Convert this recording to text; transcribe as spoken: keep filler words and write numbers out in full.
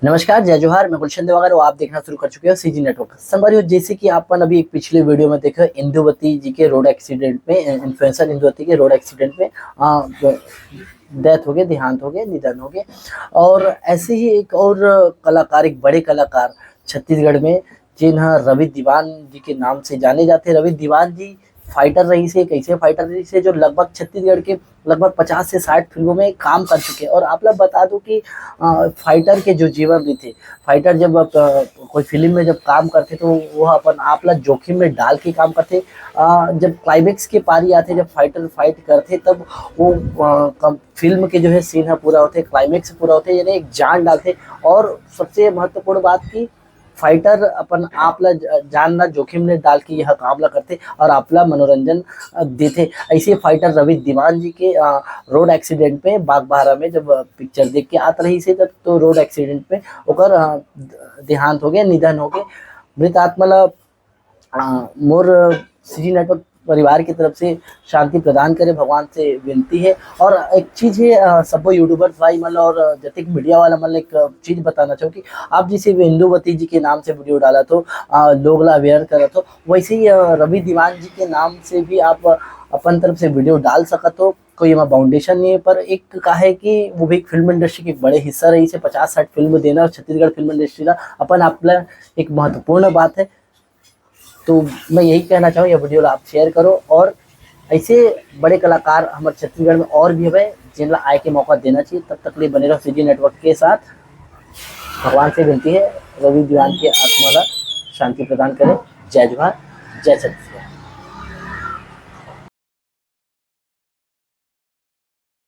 नमस्कार, जय जोहार, मैं गुलशन दिवाकर और आप देखना शुरू कर चुके हो सीजी नेटवर्क। संगवारी हो, जैसे कि आप मन अभी एक पिछले वीडियो में देखे इंदुवती जी के रोड एक्सीडेंट में, इन्फ्लुएंसर इंदुवती के रोड एक्सीडेंट में डेथ हो गए, देहांत हो गए, निधन हो गए। और ऐसे ही एक और कलाकार, एक बड़े कलाकार छत्तीसगढ़ में, जिन्हें रवि दीवान जी के नाम से जाने जाते। रवि दीवान जी फाइटर रहिसे, एक ऐसे फाइटर रहिसे जो लगभग छत्तीसगढ़ के लगभग पचास से साठ फिल्मों में काम कर चुके हैं। और आप लोग बता दो कि फाइटर के जो जीवन भी थे, फाइटर जब कोई फिल्म में जब काम करते तो वो अपन आप ला जोखिम में डाल के काम करते। जब क्लाइमेक्स के पारी आते, जब फाइटर फाइट करते, तब वो फिल्म के जो है सीन है पूरा होते, क्लाइमेक्स पूरा होते, यानी एक जान डालते। और सबसे महत्वपूर्ण बात कि फाइटर अपन आप ला जान ला जोखिम में डाल के यह काम ला करते और आप ला मनोरंजन देते। ऐसे फाइटर रवि दीवान जी के रोड एक्सीडेंट में बागबाहरा में जब पिक्चर देख के आत रहिसे, तब तो रोड एक्सीडेंट में ओकर देहांत हो गए, निधन हो गए। मृत आत्मा ला मोर सीजी नेटवर्क परिवार की तरफ से शांति प्रदान करे, भगवान से विनती है। और एक चीज है, सब्बो यूट्यूबर्स भाई मन और जतिक मीडिया वाला मन एक चीज बताना चाहूँ कि आप जैसे इंदुवती जी के नाम से वीडियो डाला तो लोग ला अवेयर करा तो, वैसे ही रवि दीवान जी के नाम से भी आप अपन तरफ से वीडियो डाल सकत हो। कोई एमा बाउंडेशन नहीं है, पर एक का है कि वो भी एक फिल्म इंडस्ट्री के एक बड़े हिस्सा रहिसे, पचास साठ फिल्म देना और छत्तीसगढ़ फिल्म इंडस्ट्री ला अपन आप ला एक महत्वपूर्ण बात है। तो मैं यही कहना चाहूँ, यह वीडियो ला आप शेयर करो और ऐसे बड़े कलाकार हमारे छत्तीसगढ़ में और भी हवे, जिन ला आए के मौका देना चाहिए। तब तक लिए बने रहो सीजी नेटवर्क के साथ। भगवान से विनती है, रवि दीवान के आत्मा ला शांति प्रदान करें। जय जोहार, जय छत्तीसगढ़।